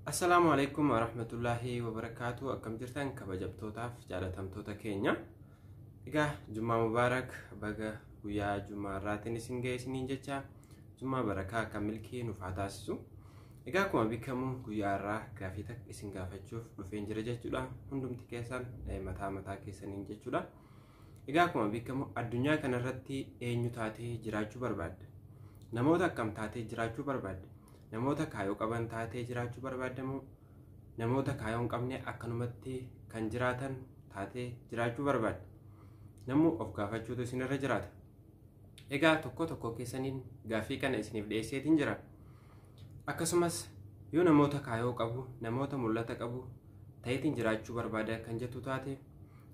Assalaamu alaikum warahmatullaahi wabarakaatu. Akkam jirtan kabajamtootaaf jaalatamtoota keenya. Egaa Jummaa Mubaarak, baga guyyaa Jummaa irraatiin isin ga'e isiniin jecha, Jummaa barakaa akka milkii nuuf haa taasisu. Egaa akkuma beekamu guyyaa irraa gaafii takka isin gaafachuuf dhufeen jira jechuudha. Hundumti keessan mataa mataa keessaniin jechuudha. Egaa akkuma beekamu addunyaa kanarratti eenyu taatee jiraachuu barbaadda? Namoota akkam taatee jiraachuu barbaadda? Namoota kaayoo qaban taatee jiraachuu barbaadda moo namoota kaayoo hin qabne akkanumatti kan jiraatan taatee jiraachuu barbaadda? Namuu of gaafachuutu isinirra jiraata. Egaa tokko tokko keessaniin gaaffii kana isiniif dhiyeesseetiin jira. Akkasumas yoo namoota kaayoo qabu, namoota mul'ata qabu ta'eetiin jiraachuu barbaada kan jettu taate,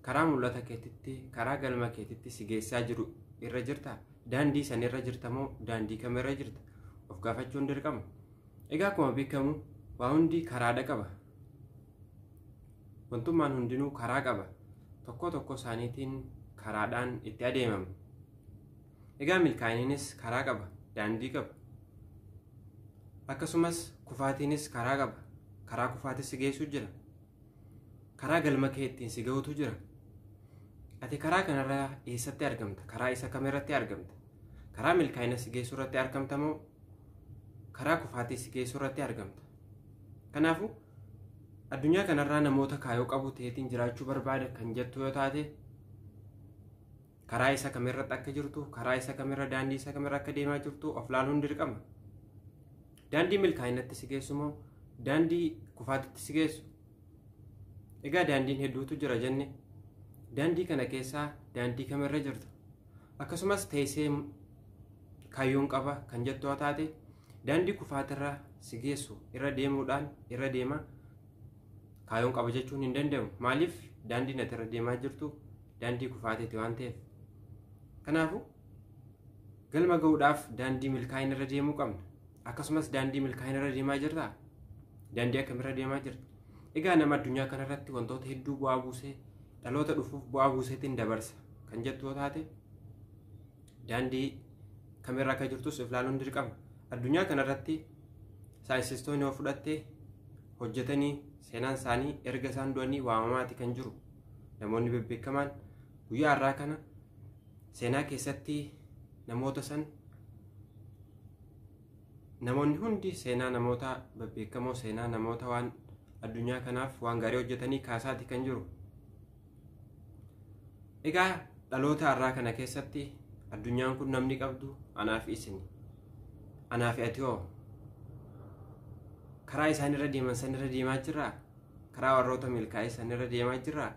karaa mul'ata keetitti, karaa galma keetitti si geessaa jiru irra jirta? Daandii san irra jirta moo daandii kamirra jirta? Of gaafachuun dirqama. Egaa akkuma beekamu waa hundi karaadha qaba. Wantummaan hundinuu karaa qaba. Tokko tokko isaaniitiin karaadhaan itti adeemama. Egaa milkaa'iniinis karaa qaba, daandii qaba. Akkasumas kufaatiinis karaa qaba. Karaa kufaatis si geessu jira. Karaa galma kee ittiin si ga'utu jira. Ati karaa kanarra eessatti argamta? Karaa isa kamirratti argamta? Karaa milkaa'ina si geessu irratti argamta moo karaa kufaatii si geessu irratti argamta? Kanaafuu addunyaa kanarraa namoota kaayoo qabu ta'eetiin jiraachuu barbaada kan jettu yoo taate, karaa isa kamirratti akka jirtu, karaa isa kamirra, daandii isa kamirra akka deemaa jirtu of laaluun dirqama. Daandii milkaa'inatti si geessu moo daandii kufaatitti si geessu? Egaa daandiin hedduutu jira jenne, daandii kana keessaa daandii kamirra jirta? Akkasumas teessee kaayyoon qaba kan jettu yoo taate, daandii kufaatirra si geessu irra deemuudhaan irra deema kaayyoon qaba jechuun hin danda'amu. Maaliif? Daandiin ati irra deemaa jirtu daandii kufaatiiti waan ta'eef. Kanaafuu galma ga'uudhaaf daandii milkaa'ina irra deemuu qabna. Akkasumas daandii milkaa'ina irra deemaa jirtaa? Daandii akkamirra deemaa jirta? Egaa nama addunyaa kanarratti wantoota hedduu bu'aa buusee, dhaloota dhufuuf bu'aa buuseetiin dabarsa kan jettu yoo taate, daandii kamirra akka jirtus of ilaaluun dirqama. Addunyaa kanarratti saayinsistoonni yoo fudhatte, hojjetanii seenaan isaanii erga isaan du'anii waamamaati kan jiru. Namoonni bebbeekamaan guyyaa har'aa kana seenaa keessatti namoota san namoonni hundi seenaa namoota bebbeekamoo, seenaa namoota waan addunyaa kanaaf waan gaarii hojjetanii kaasaati kan jiru. Egaa dhaloota har'aa kana keessatti addunyaan kun namni qabdu anaa fi isin. Anaa fi ati hoo karaa isaan irra deeman san irra deemaa jirraa? Karaa warroota milkaa'ee san irra deemaa jirraa?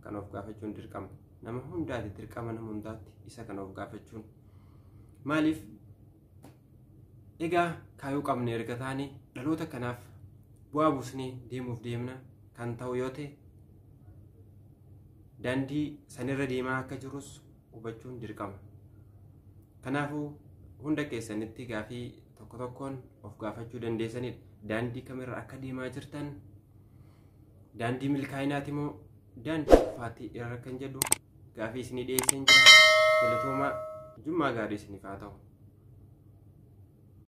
Kan of gaafachuun dirqama. Nama hundaati, dirqama nama hundaatti isa kan of gaafachuun. Maaliif? Egaa kaayoo qabne erga taane, dhaloota kanaaf bu'aa buusnee deemuuf deemna kan ta'u yoo ta'e, daandii sanirra deemaa akka jirus hubachuun dirqama. Kanaafuu hunda keessanitti gaafii tokko tokkoon of gaafachuu dandeessanidha. Daandii kamirra akka deemaa jirtan, daandii milkaa'inaati moo daandii kufaatii irra kan jedhu gaafii isinii dhiyeesseen jira. Galatoomaa, jummaa gaarii isiniif haa ta'u.